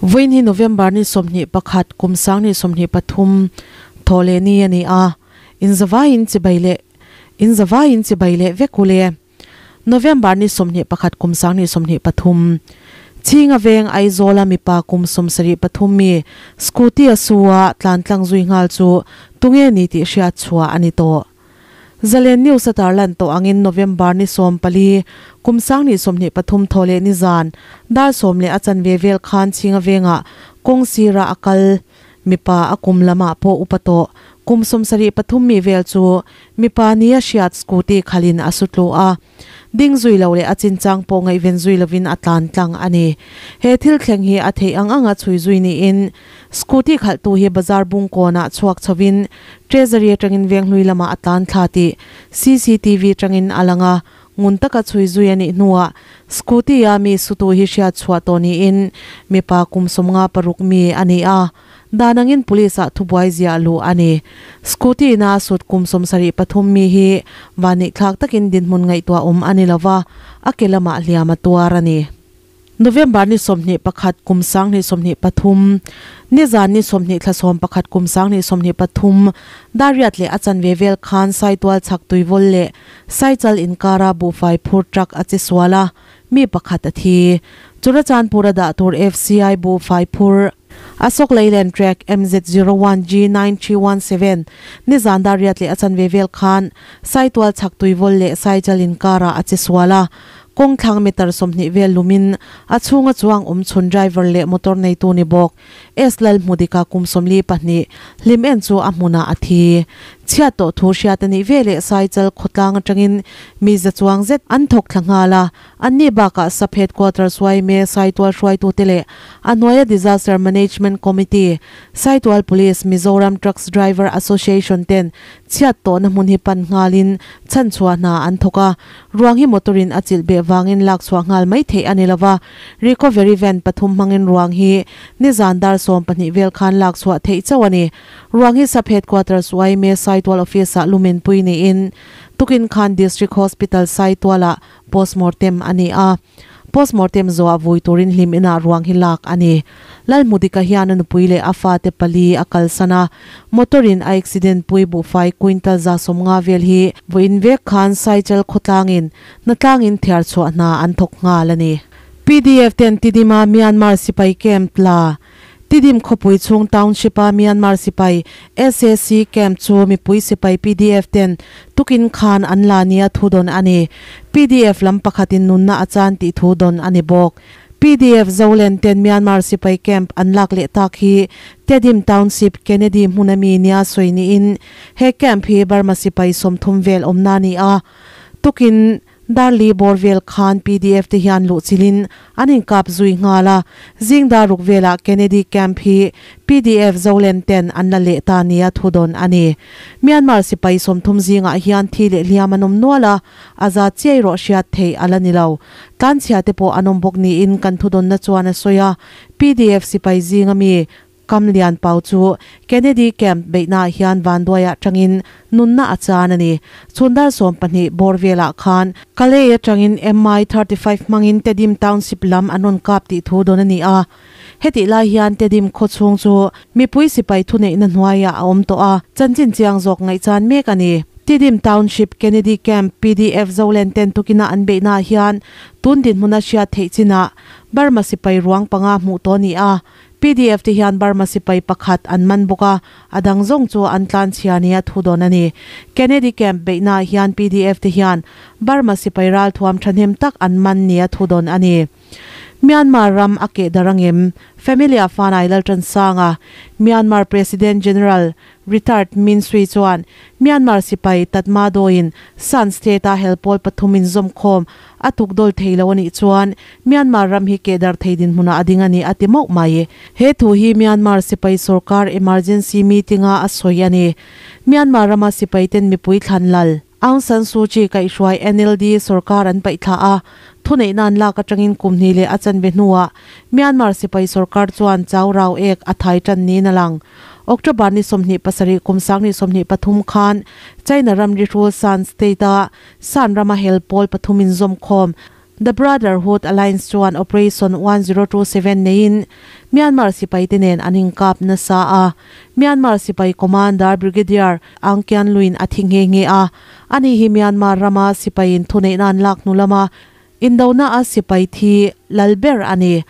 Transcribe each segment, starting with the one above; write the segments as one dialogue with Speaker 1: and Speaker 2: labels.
Speaker 1: Vawiin hi November ni 21 kum 2023 thawhleh ni a ni a, inzavaiin chibai leh inzavaiin chibai leh vek u le. November ni 21 kum 2023 Chhinga veng Aizawla mipa kum 73 mi scooty a su a tlan tlang zui nghal chu tunge ni tih hriat chhuah a ni tawh. Zalen News a tarlan tawh angin November ni 14, kum 2023 thawhleh ni zan dar sawm leh a chanve vel khan Chhinga vengah kawng sira a kal mipa a kum lamah pawh upa tawh kum 73 mi vel chu mipa nia hriat scooty khalin a su tlu a. Ding zui lo leh a chinchang pawh ngaihven zui lovin a tlan tlang a ni. He thil thleng hi a theih ang anga chhui zui niin scooty khalhtu hi bazar bung kawnah chhuak chhovin Treasury atangin Venghlui lamah a tlan thla tih cctv atangin a lang a, ngun taka chhui zui a nih hnuah scooty-a mi sutu hi hriat chhuah tawh niin mipa kum 56 mi a ni a, dan angin police-ah thubuai ziah luh a ni. Scooty-na a sut kum 73 mi hi vanneihthlak takin dinhmun ngaihtuah awm a ni lova, a ke lamah hliam a tuar a ni. November ni 21 kum 2023, nizan ni 20 thla 11 kum 2023 dariat leh a chanve vel khan Saitual chhak tuivawl leh Saichal inkara buhfai phur truck a che sual a, mi pakhat a thi. Churachandpur a dah tur FCI buhfai phur Ashok Leyland truck MZ01G9317 nizan dariat leh a chanve vel khan Saitual chhak tuivawl leh Saichal inkara a che sual a, kawng thlang meter 20 vel lumin a chhunga chuang awm chhun driver leh motor neitu ni bawk S Lal Hmudika kum 42 hlim en chu a hmunah a thi. Chhiat tawh thu hriat a nih ve leh Saichal khawtlang atangin mi za chuang zet an thawk thla nghal a, anni bakah sub headquarters YMA Saitual hruaitute leh a hnuaia Disaster Management Committee, Saitual Police, Mizoram Trucks Driver Association ten chhiat tawhna hmun hi pan nghalin chhan chhuah hna an thawk a, ruang hi motorin a chilh beh vangin lak chhuah nghal mai theih a ni lova, recovery van pathum hmangin ruang hi nizan dar 12 vel khan lak chhuah theih chauh a ni. Ruang hi sub headquarters YMA Saitual office-ah lumen pui niin tukin khan District Hospital Saitualah postmortem a ni a, postmortem zawah vui turin hlim inah ruang hi lak a ni. Lal Hmudika hian a nupui leh a fate pali a kalsan a, motorin a accident pui buhfai quintal 150 vel hi vawiin vek khan Saichal khawtlangin hnatlangin thiar chhuah hna an thawk nghal a ni. PDF ten Tidima Myanmar sipai camp la Tidim khawpui chhung township-a Myanmar sipai SAC camp chu mipui sipai PDF ten tukin khan an la nia thu dawn a ni. PDF lam pakhatin nunna a chan tih thu dawn a ni bawk. PDF Zolen ten Myanmar sipai camp an lak leh tak hi Tedim township Kennedy hmuna mi nia sawi niin he camp hi Burma sipai 30 vel awmna ni a, tukin Darli bawr vel khan PDF te hian luh chilin an inkap zui nghal a, zing dar ruk velah Kennedy camp hi PDF Zolen ten an la leh ta nia thu dawn a ni. Myanmar sipai 30 zingah hian thi leh hliam an awm nual a, a za chiai rawh hriat theih a la ni lo. Tlanchhia te pawh an awm bawk niin kan thu dawnna chuan a sawi a, PDF sipai zinga mi Kam Lian Pau chu Kennedy camp beihnaah hian vanduaiah tangin nunna a chan a ni. Chhun dar 12 bawr velah khan Kalay atangin Mi-35 hmangin Tedim township lam an rawn kap tih thu dawn a ni a. Hetih lai hian Tedim khaw chhung chu mipui sipai thuneihna hnuaiah a awm tawh a, chanchin chiang zawk ngaihchan mek a ni. Tidim township Kennedy camp PDF Zolen ten tukina an beihnaah hian tun dinhmuna hriat theih chinah Burma sipai ruang panga hmuh tawh a ni a, PDF te hian Burma sipai pakhat an man bawk a, a dang zawng chu an tlan chhia nia thu dawn a ni. Kennedy camp beihnaah hian PDF te hian Burma sipai ralthuam thahnem tak an man nia thu dawn a ni. Myanmar ram a keh dar angem? Familia Fanai Laltansanga, Myanmar President General Retired Min Sui chuan Myanmar sipai Tatma Dawiin Shan State-a helpawl pathum inzawmkhawm a tuk dawl thei lo a nih chuan Myanmar ram hi keh dar thei dinhmunah a ding a ni a ti mauh mai. He thu hi Myanmar sipai sorkar emergency meeting-a a sawi a ni. Myanmar rama sipaiten mipui thlan lal Aung San Suu Kyi kaihhruai NLD sorkar an paih thla a, thuneihna an lak atangin kum hnih leh a chanve hnuah Myanmar sipai sorkar chuan chau rau ek a thai tan niin a lang. October ni 27 kum 2023 khan China ramri hrul Shan State a Shan rama hel pawl pathum inzawmkhawm The Brotherhood Alliance chuan Operation 1027 neiin Myanmar sipaite nen an inkap nasa a. Myanmar sipai Commander Brigadier Aung Kyan Lwin a thi nghe nghe a. Ani hi Myanmar rama sipaiin thuneihna an lak hnu lama indona a sipai thi lal ber a ni.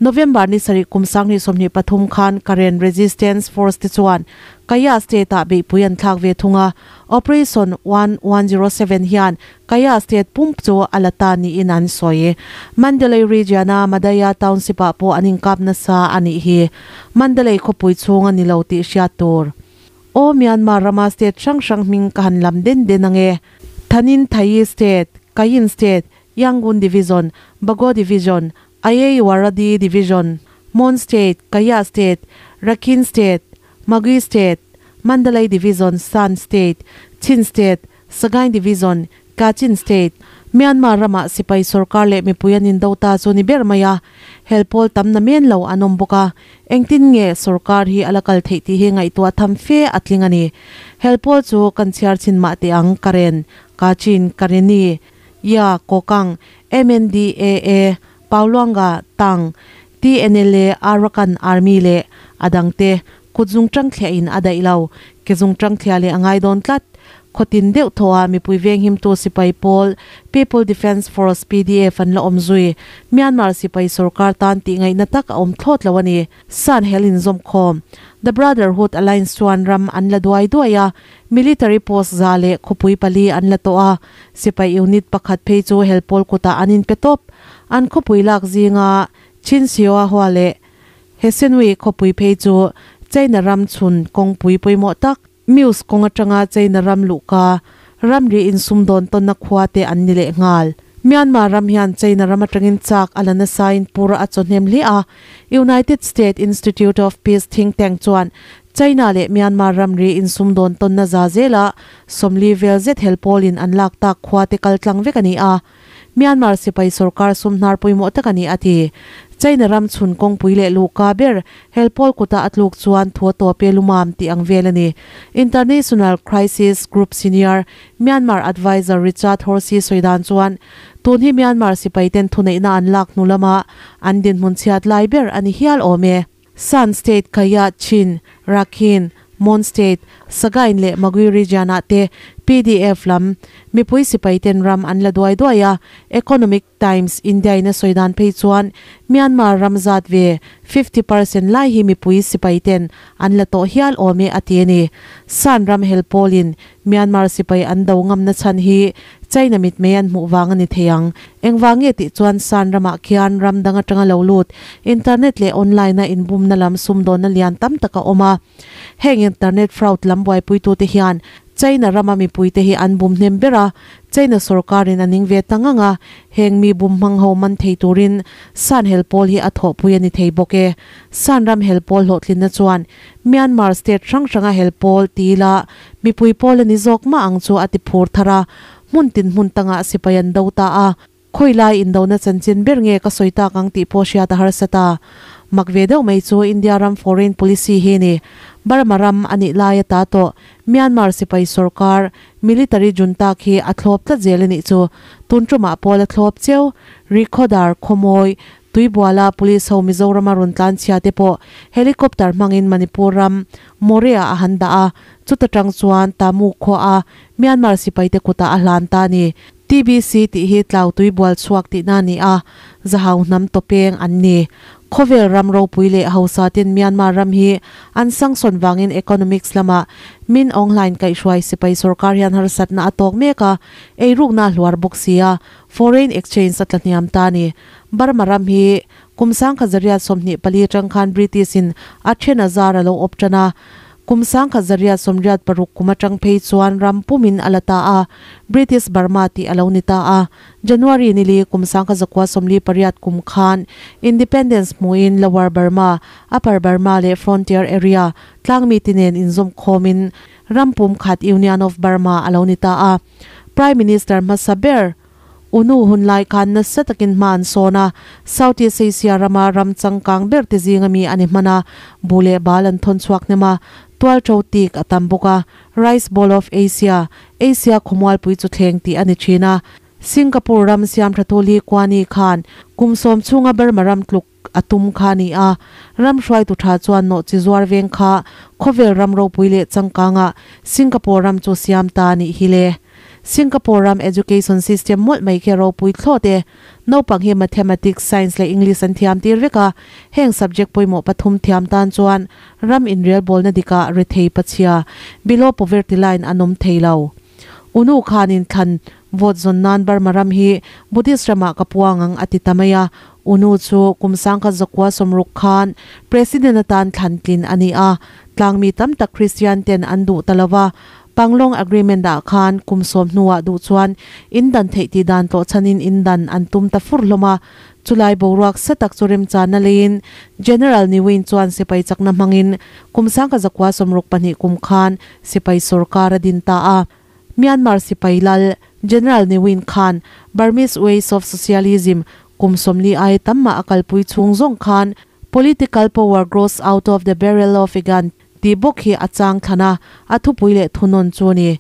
Speaker 1: November ni sarih kum 2023 khan Karen Resistance Force te chuan Kayah State ah beihpui an thlak ve thung a, Operation 1107 hian Kayah State pump chu a la ta niin an sawi. Mandalay Region a Madaya Township ah pawh an inkap nasa a nih hi. Mandalay khawpui chhung a ni lo tih hriat tur. Aw Myanmar rama state hrang hrang hming ka han lam den den ange. Thanin Thayi State, Kayin State, Yangon Division, Bago Division, Ayeywarady Division, Mon State, Kayah State, Rakhine State, Magway State, Mandalay Division, Shan State, Chin State, Sagaing Division, Kachin State, Myanmar ramah sipai sorkar leh mipui an indo ta chu ni ber mai a, hel pawl tam na men lo an awm bawk a, engtin nge sorkar hi a la kal theih tih hi ngaihtuah tham fe a tling a ni. Hel pawl chu kan chhiar chhin mah teh ang, Karen, Kachin, Kareni, Ya, Kokang, MNDAA, Pauluanga, Tang, TNLA, Arakan Army leh a dangte kut zung tang thliah in a daih lo, ke zung tang thliah leh a ngai dawn tlat. Khawtin deuh thaw ah mipui venghimtu sipai pawl People Defence Force, pdf, an la awm zui. Myanmar sipai sorkar tan tih ngaihna tak a awm thlawt lo a ni. San hel inzawmkhawm The Brotherhood Alliance chuan ram an la duai duai a, military post za leh khawpui pali an la tawh a, sipai unit pakhat phei chu hel pawl kutah an inpe tawp. An khawpui lak zinga Chinsioahua leh Hesenui khawpui phei chu China ram chhun kawngpui pawimawh tak, Muse kawng atanga China ram luhka ramri insumdawn tawnna khua te an ni leh nghal. Myanmar ram hian China ram atangin chak a la nasain pur a chawhnem hle a, United States Institute of Peace think tank chuan China leh Myanmar ramri insumdawn tawnna za zela 40 vel zet hel pawlin an lak tak khua te kal tlang vek a ni a. Myanmar sipai sorkar sumhnar pawimawh tak a ni a ti. China ram chhun kawngpui leh luhka ber hel pawl kuta a tluk chuan thu a tawp e lumam tih ang vel a ni. International Crisis Group Senior Myanmar Adviser Richard Horsey sawi dan chuan tun hi Myanmar sipai ten thuneihna an lak hnu lama an dinhmun chhiat lai ber a ni hial awm e. Shan State, Kayah, Chin, Rakhine, Mon State, Sagaing leh Magway Region ah te pdf lam mipui sipai ten ram an la duai duai a, Economic Times India in a sawi dan phei chuan Myanmar ram zat ve 50% lai hi mipui sipai ten an la tawh hial awm e a ti a ni. Shan ram hel pawlin Myanmar sipai an do ngamna chhan hi China mitmei an hmuh vang a ni thei ang. Engvang nge tih chuan Shan ramah khian ram dang atanga lo lut internet leh online a inbumna lam sumdawnna lian tam tak a awm a. Heng internet fraud lam buaipuitute hian China rama mipuite hi an bum hnem ber a, China sorkarin a ning ve ta ngang a, heng mi bum hmang ho man thei turin Shan hel pawl hi a thawhpui a ni thei bawk e. Shan ram hel pawl hlawhtlinna chuan Myanmar state hrang hranga hel pawl ti ila mipui pawl a ni zawk mah ang chu a ti phur thar a, hmun tin hmun tangah sipai an do ta a, khawilai indona chanchin ber nge ka sawi tak ang tih pawh hriat a harsa ta. Mak ve deuh mai chu India ram foreign policy hi ni. Burma ram a nih lai ata tawh Myanmar sipai sorkar military junta khi a thlawp tlat zel a nih chu. Tun tumah pawl a thlawp cheu. Rikhodar, Khawmawi, Tuibuala Police ho Mizorama rawn tlan chhia te pawh helicopter hmangin Manipur ram Moreh-ah a han dah a, chuta tang chuan Tamu khuaah Myanmar sipaite kutah a hlan ta a ni. TBC tih hi Tlau Tuibual chhuak tihna a ni a, Zahau hnam tawpeng an ni. Khawvel ram ropui leh hausa ten Myanmar ram hi an sangsawn vangin economics lamah Min Aung Hlaing kaihhruai sipai sorkar hian harsatna a tawk mek a, eirukna a hluar bawk si a, foreign exchange a tla hniam ta a ni. Burma ram hi kum 1924 atang khan British in a then a zar a lo awp tan a, kum 1986 kum atang phei chuan ram pumin a la ta a, British Burma tih a lo ni ta a. January nili kum 1948 kum khan Independence hmuhin Lower Burma, Upper Burma leh Frontier Area tlangmi te nen inzawm khawmin ram pum khat Union of Burma a lo ni ta a. Prime Minister hmasa ber. U Nu hun lai khan nasa takin hma an sawn a, Southeast Asia rama ram changkang ber te zinga mi a ni hman a, buh leh bal an thawn chhuak hnem a, tualṭo tik a tam bawk a, Rice Bowl of Asia, Asia khawmualpui chu thleng tih a ni thin a. Singapore ram siamṭhatu Lee Kuan Yew khan kum sawm chhunga Burma ram tluk a tum kha a ni a, ram hruaitu ṭha chuan nawhchi zuar veng kha khawvel ram ropui leh changkangah Singapore ram chu siam ta a nih hi le. Singapore ram education system mawlh mai khi a ropui thlawt e. Naupang hi Mathematics, Science leh English an thiam tir vek a, heng subject pawimawh pathum thiam tan chuan ram inrelbawlna dikah rethei pachhia, below poverty line, an awm thei lo. Unu khanin thlan vote zawn nan Burma ram hi Buddhist ramah ka puang ang a ti ta mai a. Unu chu kum sangkhat zakua sawmruk khan President atan thlan tlin a ni a. Tlangmi tam tak Christian ten an duh ta lo va. Panglong Agreement ah khan kum sawm hnuah duh chuan in dan theih tih dan tlawh chhanin in dan an tum ta fur hlawm a. Chulai boruak sa tak chu remchanna leiin General Ne Win chuan sipai chakna hmangin kum sangkhat zakua 62 kum khan Sipai sorkar a din ta a. Myanmar sipai lal General Ne Win khan Burmese Ways of Socialism kum 40 ai tam mah a kalpui chhung zawng khan Political power grows out of the barrel of a gun tih bawk hi a chang thlan a, a thupui leh thunawn chu a ni.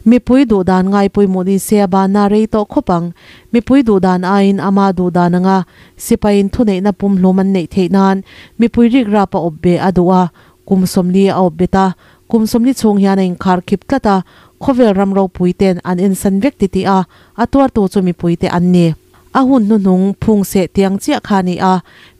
Speaker 1: Mipui duhdan ngaipawimawh ni se a banna rei tawh khawp ang. Mipui duhdan aiin ama duhdan anga sipaiin thuneihna pumhlum an neih theih nan mipui rikrap a awp be a duh a, Kum 40 a awp bet a, kum 40 chhung hian a inkhar khip tlat a, khawvel ram ropui ten an ensan vek titih a, a tuartu chu mipui te an ni. A hun hnuhnung phung seh tiang chiah kha a ni a,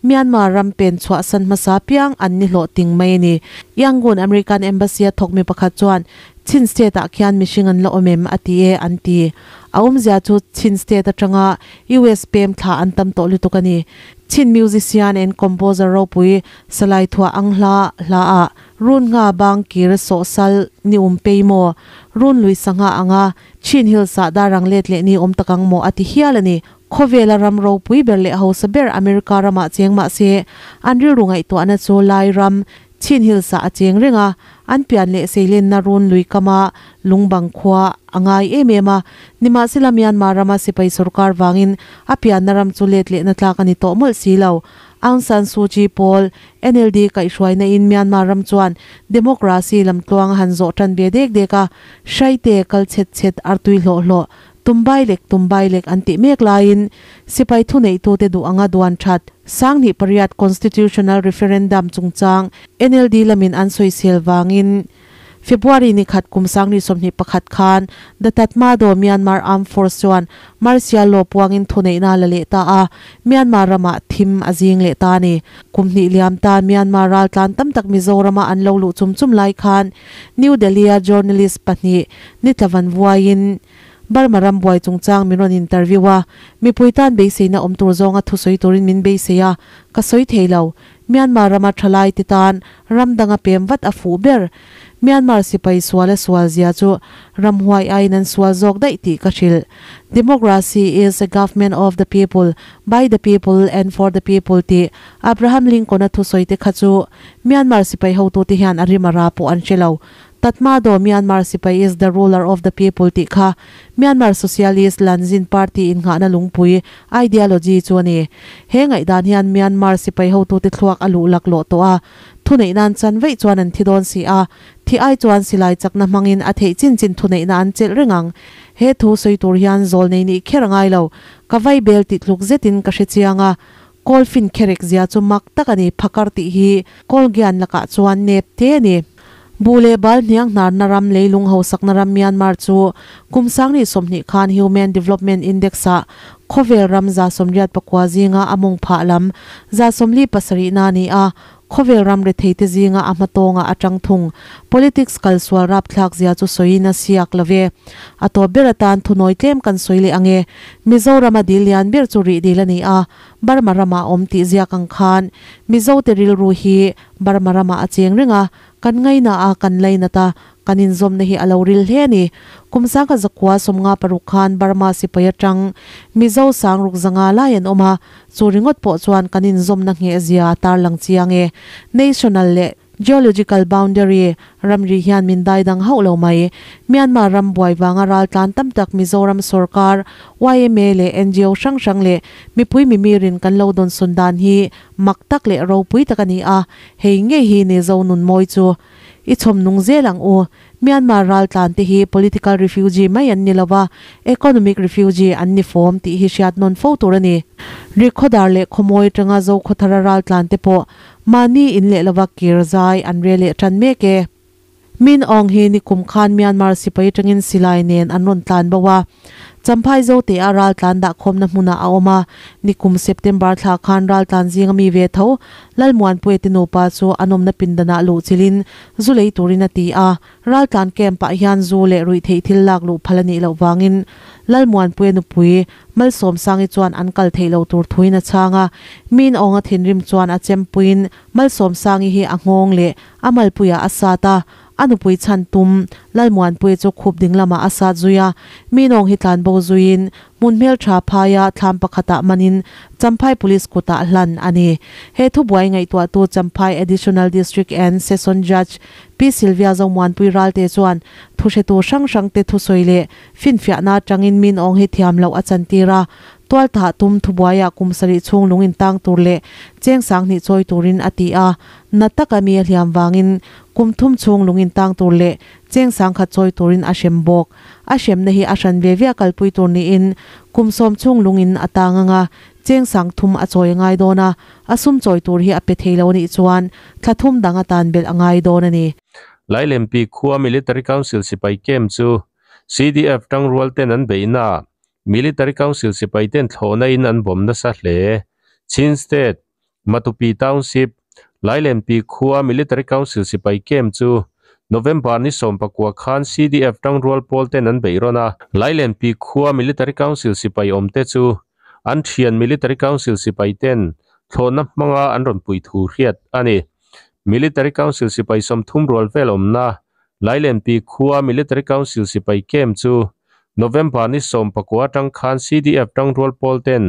Speaker 1: Myanmar ram pen chhuahsan hmasa piang an ni hlawh ting mai a ni. Yangon American Embassy a thawkmi pakhat chuan Chin State ah khian mihring an la awm em a ti e an ti. A awmzia chu Chin State atanga US pem thla an tam tawh lutuk a ni. Chin musician and composer ropui Salai thuah ang hla hla ah run nga bang kir sawh sal ni um pei maw? Run lui sangha anga Chin Hills ah darang let leh ni awm tak ang maw a ti hial a ni. Khawvela ram ropui ber leh hausa ber America ramah cheng mah se an rilru ngaihtuahna chu Lai ram Chin Hills ah a cheng reng a, an pian leh seilenna run lui kama lungbang khua a ngai em em a. Nimahsela Myanmar rama sipai sorkar vangin a pianna ram chu let lehna tlak a ni tawh mawlh si lo. Aung San Suu Kyi pawl, NLD kaihhruaina in Myanmar ram chuan democracy lamtluang a han zawh tan ve dek dek a, hraite kal chhet chhet artui hlawh hlawh, tumbai lek tumbai lek an tih mek laiin sipai thuneihtute duh anga duan that 2008 Constitutional Referendum chungchang NLD lamin an sawisel vangin February ni khat kum 2021 khan The Tatmadaw Myanmar Armed Force chuan martial law puangin thuneihna la leh ta a, Myanmar ramah thim a zing leh ta a ni. Kum hnih liam tan Myanmar raltlan tam tak Mizorama an lo luh chum chum lai khan New Delhi-a journalist pahnih Nitlavan vuaiin Burma ram buai chungchang min rawn interview a, mipui tan beiseina awm tur zawnga thusawi turin min beisei a, ka sawi thei lo. Myanmar rama thalai te tan ram danga pem vat a fuh ber. Myanmar sipai sual a sual zia chu ramhuai aiin an sual zawk daih tih ka hrilh. Democracy is a government of the people, by the people and for the people tih Abraham Lincoln-a thusawi te kha chu Myanmar sipai hotute hian a rim a ra pawh an hre lo. Tatmadaw Myanmar sipai is the ruler of the people tih kha Myanmar Socialist Lanzin Party innghahna lungpui ideology chu a ni. He ngaihdan hian Myanmar sipai hotute thluak a luh laklawh tawh a, thuneihna an chan vaih chuan an thi dawn si a, thi ai chuan silai chakna hmangin a theih chin chin thuneihna an chelh reng ang. He thu sawi tur hian zawl nei nih kher a ngai lo. Ka vai bel tih tluk zetin ka hre chiang a, Kawlfin kherek zia chu mak tak a ni, phakar tih hi Kawlgian lakah chuan nep te a ni. Buh leh bal hniang hnarna ram leilung hausakna ram Myanmar chu kum 2020 khan Human Development Index-ah khawvel ram 89 zinga a mawng phah lam 47 na a ni a, Khawvel ram retheite zinga a hmatawngah a tang thung. Politics kal sual rapthlak zia chu sawiin a siak lo ve. A tawp ber atan thunawi tlem kan sawi leh ang e. Mizorama dil lian ber chu rih dil a ni a, Burma ramah a awm tih ziak ang khan Mizote rilru hi Burma ramah a cheng reng a, kan ngaina a, kan lainat a, Kan inzawmna hi a lo ril hle a ni. Kum 1956 khan Burma sipai atang Mizo 6000 lai an awm a, chu ringawt pawh chuan kan inzawmna ngheh zia a tarlang chiang e. National leh. Geological boundary, ramri hian min daidang hauh lo mai. Myanmar ram buai vanga raltlan tam tak Mizoram sorkar, yma leh ngo hrang hrang leh mipui mimirin kan lo dawnsawn dan hi mak tak leh ropui tak a ni a, hei ngei hi ni Zo nun mawi chu. I chhawm nung zel ang u. Myanmar raltlan te hi political refugee mai an ni lova, economic refugee an ni fawm tih hi hriat nawn fo tur a ni. Rikkhawdar leh khawmawi atanga Zokhawthara raltlan te pawh mahni in leh lova kir zai an re leh tan mek e. Min Aung hi nikum khan Myanmar sipai atangin silai nen an rawn tlan bo a. Champhai Zote-a raltlan dahkhawmna hmunah a awm a, nikum September thla khan raltlan zinga mi ve tho Lalmuanpuia te nupa chu an awmna pindanah luh chilhin zu lei turin a ti a. Raltlan camp-ah hian zu leh ruihtheih thil lak luh phal a nih loh vangin Lalmuanpuia nupui Malsawmsangi chuan an kal theih loh tur thuin a chhang a. Min Awnga thinrim chuan a chempuiin Malsawmsangi hi a nghawng leh a malpuiah a sat a. A nupui chhan tum Lalmuanpuia chu khup ding lamah a sat zui a, mi nawng hi tlan bo zuiin hmun hmeltha phaia thlam pakhatah manin Champhai Police kutah hlan a ni. He thubuai ngaihtuahtu Champhai Additional District and Session Judge Pi Sylvia Zomuanpui Ralte chuan thuhretu hrang hrangte thusawi leh finfiahna atangin min awng hi thiam loh a chantir a, tualthah tum thubuaiah kum sarih chhung lung intang tur leh cheng sanghnih chawi turin a ti a, na taka mi a hliam vangin Kum thum chhung lung intang tur leh cheng sangkhat chawi turin a hrem bawk. A hremna hi a hran ve ve a kalpui tur niin kum sawm chhung lung in a tang anga cheng sang thum a chawi a ngai dawn a, a sum chawi tur hi a pe thei lo anih chuan thla thum dang atan belh a ngai dawn a ni.
Speaker 2: Lailempi khua Military Council sipai camp chu CDF tangrual ten an beihna ah Military Council sipai ten thlawhna in an bawm nasa hle. Chin State Matupi Township, Lailenpi khua Military Council sipai camp chu November ni sawmpakua khan CDF tangrual pawl ten an beih rawn a. Lailenpi khua Military Council sipai awmte chu an thian Military Council sipai ten thlawhna hmanga an rawn pui thu hriat a ni. Military Council sipai sawmthum rual vel awmna Lailenpi khua Military Council sipai camp chu November ni sawmpakua atang khan CDF tangrual pawl ten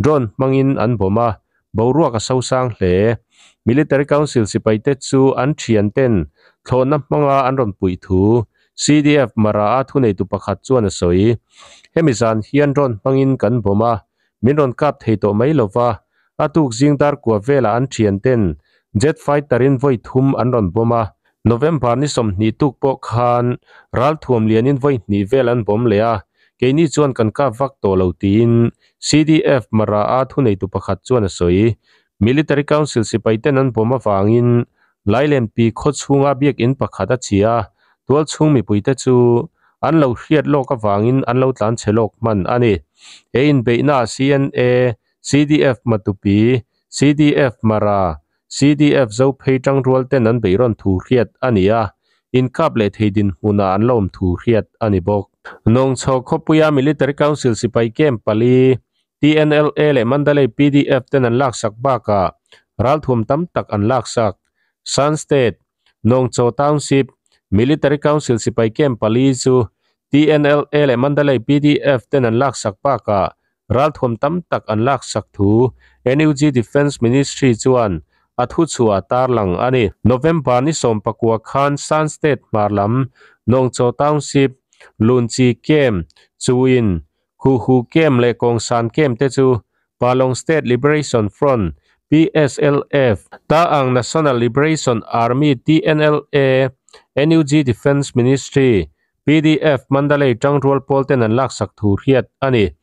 Speaker 2: drone hmangin an bawm a, Boruak a sosang hle. Military Council sipaite chu an thian ten thlawhna hmanga an rawn puih thu CDF Mara-a thuneitu pakhat chuan a sawi. Hemi zan hian drone hmangin kan bawm a, min rawn kap thei tawh mai lova, a tuk zing dar kua velah an thian ten jet fighter-in vawi thum an rawn bawm a. November ni sawmhnih tuk pawh khan ralthuam lianin vawi hnih vel an bawm leh a, Keini chuan kan kap vak tawh lo tiin CDF Mara-a thuneitu pakhat chuan a sawi. Military Council sipaiten an bawm avangin Lailenpi khaw chhunga biakinn pakhat a chhia a, tualchhung mipuite chu an lo hriat lawk avangin an lo tlan chhe lawk hman a ni. He inbeihnaah CNA, CDF Matupi, CDF Mara, CDF Zophei tangrual ten an beihrawn thu hriat a ni a, inkap leh thei dinhmunah an la awm thu hriat a ni bawk. Nawngchho khawpuia Military Council sipai camp pali, TNLA leh Mandalay PDF ten an laksak bakah ralthuam tam tak an laksak. Shan State, Nawngcho Township, Military Council sipai camp pali chu TNLA leh Mandalay PDF ten an laksak bakah Ralthuam tam tak an laksak thu NUG Defence Ministry chuan a thuchhuah a tarlang a ni. November ni sawmpakua khan Shan State hmar lam Nawngchaw Township, Lunchi Camp, Chuin, Khuhu Camp leh Kawngsan Camp te chu Palong State Liberation Front, PSLF, Ta'ang National Liberation Army, TNLA, NUG Defence Ministry, Pdf Mandalay tangrual pawl ten an laksak thu hriat a ni.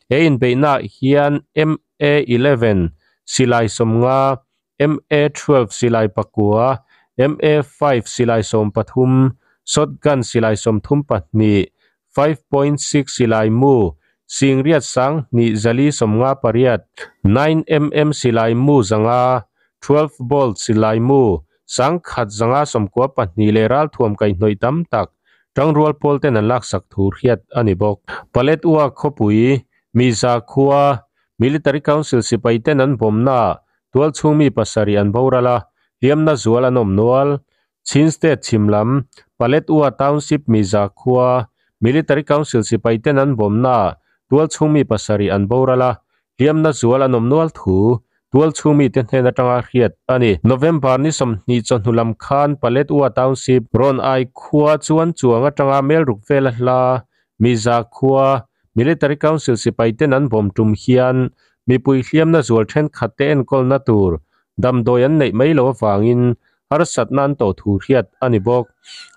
Speaker 2: He inbeihnaah hian MA 11 silai sawmnga, MA 12 silai pakua, MA 5 silai sawmpathum, shotgun silai sawmthum pahnih, 5.6 silai mu, singriat sang hnih zali sawmnga pariat, 9mm silai mu zanga, 12 bolt silai mu, Sangkhat zanga sawmkua pahnih leh ralthuam kaihhnawih tam tak tangrual pawl ten an laksak thu hriat a ni bawk. Paletwa khawpui, Miza khua, Military Council sipai ten an bawmnaah tualchhung mi pasarih an boral a, hliamna zual an awm nual. Chin State chhim lam, Paletwa Township Miza khua, Military Council sipai ten an bawmnaah tualchhung mi pasarih an boral a, hliamna zual an awm nual thu. Tualchhung mite hnen atanga hriat a ni. November ni 20 chawhnu lam khan Paletwa Township rawn ai khua chuan chuang atanga mel ruk vela hla Miza khua Military Council sipai ten an bawm tum hian mipui hliamna zual thenkhat te enkawlna tur damdawi an neih mai loh avangin harsatna an tawh thu hriat a ni bawk.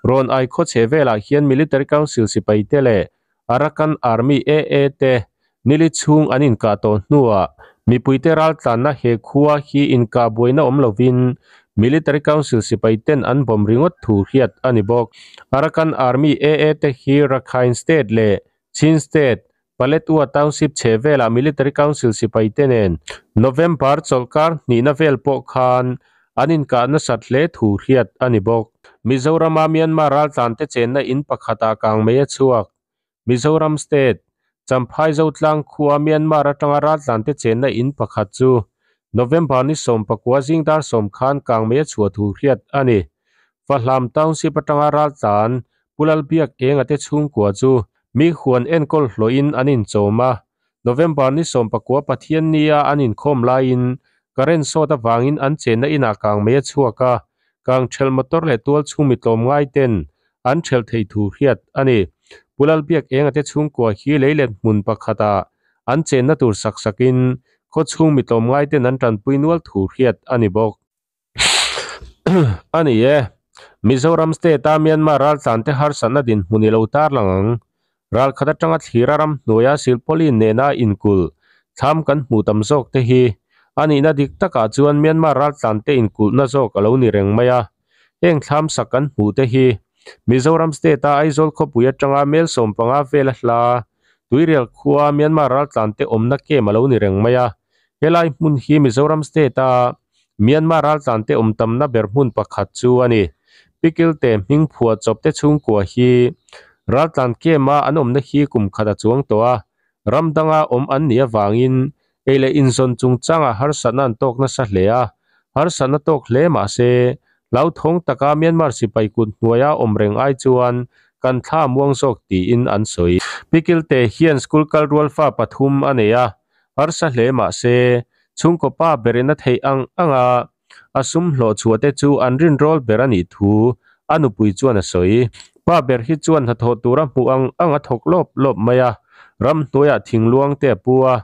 Speaker 2: Rawn ai khaw chhe velah hian Military Council sipai te leh Arakan Army, AA, te nili chhung an inkah tawh hnuah mipuite raltlanna he khua hi inkah buaina awm lovin Military Council sipai ten an bawm ringawt thu hriat a ni bawk. Arakan Army, AA, te hi Rakhine State leh Chin State, Paletwa Township chhe velah Military Council sipai te nen November chawlhkar hnihna vel pawh khan an inkah nasat hle thu hriat a ni bawk. Mizorama Myanmar raltlante chenna in pakhatah kangmei a chhuak. Mizoram State, Champhai Zotlang khua Myanmar atanga raltlante chenna in pakhat chu November ni 19 zing dar 10 khan kangmei a chhuah thu hriat a ni. Fahlam Township atanga raltlan Pu Lalbiak Enga te chhungkua chu mi huan enkawl hlawhin an inchawm a, November ni 19 Pathiannia an inkhawm laiin current short avangin an chenna inah kangmei a chhuak a, kang thelh motor leh tual chhung mi tlawmngai ten an thelh thei thu hriat a ni. Pu Lalbiak Enga te chhungkua hi lei let hmun pakhatah an chenna tur sak sakin khaw chhung mi tlawmngai ten an tanpui nual thu hriat a ni bawk. A ni e, Mizoram State-a Myanmar raltlante harsatna dinhmun i lo tarlang ang. Ralkhat atanga thlira ram hnuaia silpawlin nena inkulh thlam kan hmuh tam zawk te hi a nihna dik takah chuan Myanmar raltlante inkulhna zawk a lo ni reng mai a. Heng thlam sak kan hmuh te hi Mizoram State-a Aizawl khawpui atanga mel 15 vela hla Tuirial khua Myanmar raltlante awmna kem a lo ni reng mai a. Helai hmun hi Mizoram State-a Myanmar raltlante awm tamna ber hmun pakhat chu a ni. Pikilte hming phuah chawp te chhungkua hi raltlan kem a an awmna hi kum khat a chuang tawh a, ram danga awm an nih avangin ei leh inzawn chungchangah harsatna an tawk nasa hle a, harsatna tawk hle mah se hlauthawng taka Myanmar sipai kut hnuaia awm reng ai chuan kan thla muang zawk tiin an sawi. Pikilte hian school kal rual fa pathum a nei a, Harsa hle mah se, chhungkaw pa berin a theih ang ang a, a sum hlawh chhuah te chu an rinrawl ber a nih thu a nupui chuan a sawi. Pa ber hi chuan hnathawh tura hmuh ang ang a thawk lawp lawp mai a, ramhnuaiah thingluang te a pu a,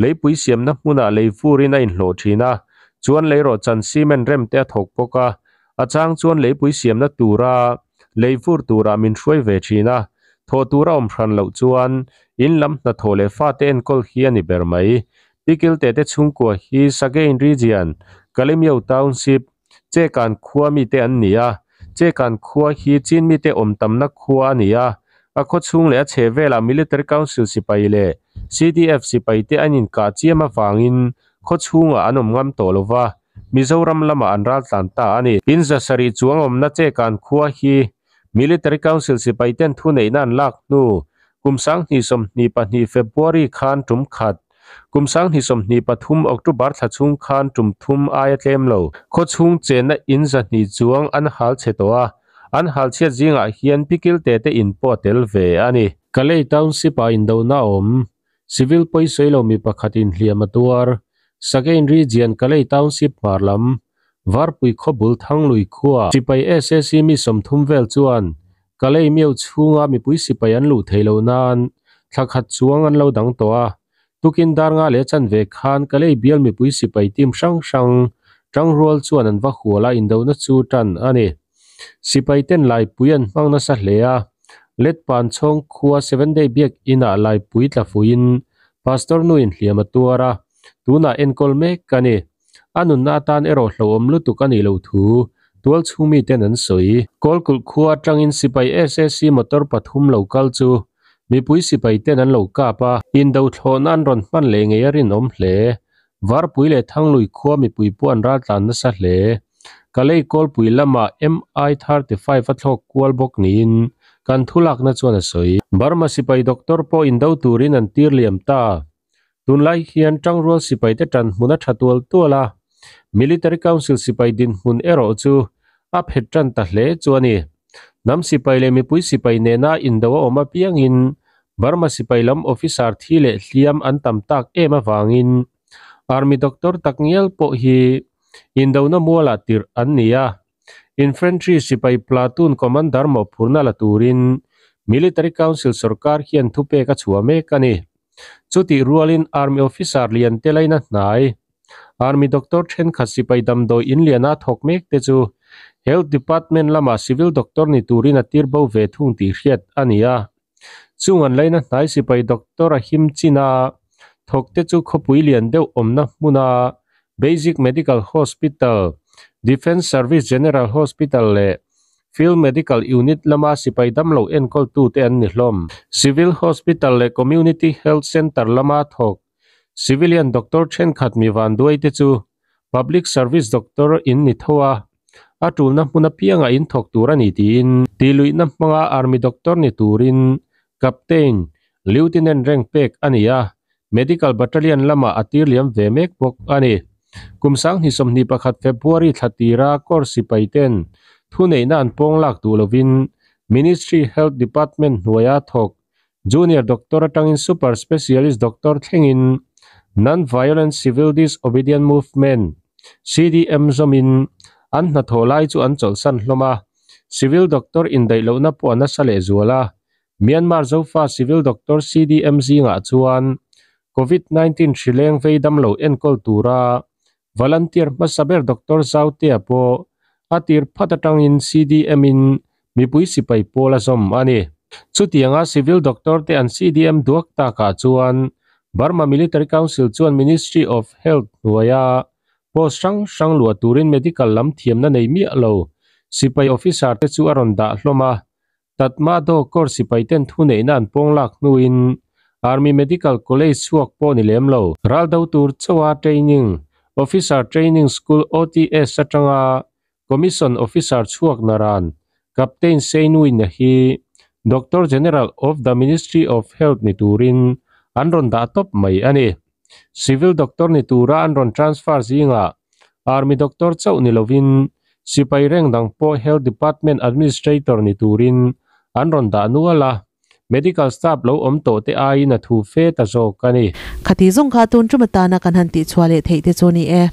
Speaker 2: leipui siamna hmunah lei furin a inhlawh thin a, chuan leirawhchan cement rem te a thawk bawk a, a chang chuan leipui siamna tura lei fur turah min hruai ve thin a, thawh tur a awm hran loh chuan in lam hnathawh leh fate enkawl hi a ni ber mai. Pikilte te chhungkua hi Sagaing Region, Kalemyo Township, Chekan khua mite an ni a, Chekan khua hi Chin mite awm tamna khua a ni a, a khaw chhung leh a chheh velah Military Council sipai leh CDF sipai te an inkah chiam avangin khaw chhungah an awm ngam tawh lova, Mizoram lamah an raltlan ta a ni. In 700 chuang awmna Chekan khua hi Military Council sipai ten thuneihna an lak hnu kum 2022 February khan tum khat, kum 2023 October thla chhung khan tum thum aia tlem lo. Khaw chhung chenna in 200 chuang an hal chhe tawh a, an hal chhiat zingah hian pikil te te in pawh a tel ve a ni. Kalay Township-ah indona a awm. Civil pawisawi lo mi pakhat inhliam a tuar. Sagaing Region Kalay Township hmar lam Varpui khaw bul Thanglui khua sipai SAC mi 30 vel chuan Kalay Myo chhunga mipui sipai an luh theih loh nan thla khat chuang an lo dang tawh a. Tukin dar nga leh chanve khan Kalay bial mipui sipai team hrang hrang tangrual chuan an va hual a indona chu tan a ni. Sipai ten laipui an hmang nasa hle a, Letpan chhawng khua Seven Day Biakinah laipui tla fuiin Pastor nu inhliam a tuar a, tunah enkawl mek a ni. A nunna atan erawh hlauhawm lutuk a nih loh thu tual chhung miten an sawi. Kawlkulh khua atangin sipai SAC motor pathum lo kal chu mipui sipai ten an lo kap a, indo thlawhna an rawn hman leh ngei a rinawm hle. Varpui leh Thanglui khua mipui pawh an raltlan nasa hle. Kalay Kawlpui lamah MI-35 a thlawk kual bawk niin kan thulakna chuan a sawi. Burma sipai doctor pawh indo turin an tir liam ta. Tunlai hian tangrual sipaite tan hmun a tha tual tual a, Military Council sipai dinhmun erawh chu a phet tan ta hle chu a ni. Hnam sipai leh mipui sipai nena indo a awm apiangin Burma sipai lam officer thi leh hliam an tam tak em avangin Army doctor takngial pawh hi indona mualah tirh an ni a. Infantry sipai platoon commander mawhphurhna la turin Military Council sorkar hian thupek a chhuah mek a ni. Chutih rualin Army officer lian te laina hnai, Army doctor thenkhat sipai damdawi in liana thawk mek te chu Health Department lama civil doctor ni turin a tir bo ve thung tih hriat a ni a. Chung an laina hnai sipai doctor a him chin a, thawk te chu khawpui lian deuh awmna hmuna Basic Medical Hospital, Defence Service General Hospital leh Field Medical Unit lama sipai damlo enkawltute an ni hlawm. Civil Hospital leh Community Health Centre lama thawk Civilian doctor thenkhat mi vanduai te chu Public Service Doctor in ni tho a, a tulna hmun apiangah in thawk tur a ni tiin tihluihna hmanga Army Doctor ni turin Captain, Lieutenant rank pek a ni a, Medical Battalion lamah a tir liam ve mek bawk a ni. Kum 2021 February thla tira Corps sipai ten thuneihna an pawng lak duh lovin Ministry Health Department hnuaia thawk Junior Doctor atangin Super Specialist Doctor thlengin Non-Violent Civil Disobedient Movement, CDM, zawmin an hnathawh lai chu an chawlhsan hlawm a. Civil Doctor indaih lohna pawh a nasa lehzual a. Myanmar Zofa Civil Doctor CDM zingah chuan Covid 19 hrileng vei damlo enkawl tura Volunteer hmasa ber Doctor Zautea pawh a tir phat atangin CDM-in mipui sipai pawl a zawm a ni. Chutianga Civil Doctor te an CDM duak takah chuan Burma Military Council chuan Ministry of Health hnuaia post hrang hrang luah turin medical lam thiamna nei miah lo sipai officer te chu a rawn dah hlawm a. Tatmadaw Corps sipai ten thuneihna an pawng lak hnuin Army Medical College chhuak pawh ni lem lo. Ral do tur chawa training, Officer Training School, OTS, atanga Commission Officer chhuak naran Captain Sein Win hi Doctor General of the Ministry of Health ni turin an rawn dah tawp mai a ni. Civil Doctor ni tura an rawn transfer zingah Army Doctor chauh ni lovin sipai reng dang pawh Health Department Administrator ni turin an rawn dah nual a, Medical Staff lo awm tawh te aiin a thu fe ta zawk a ni.
Speaker 1: Khati zawng kha tun tum atana kan han tihchhuah leh theih te chu ni e.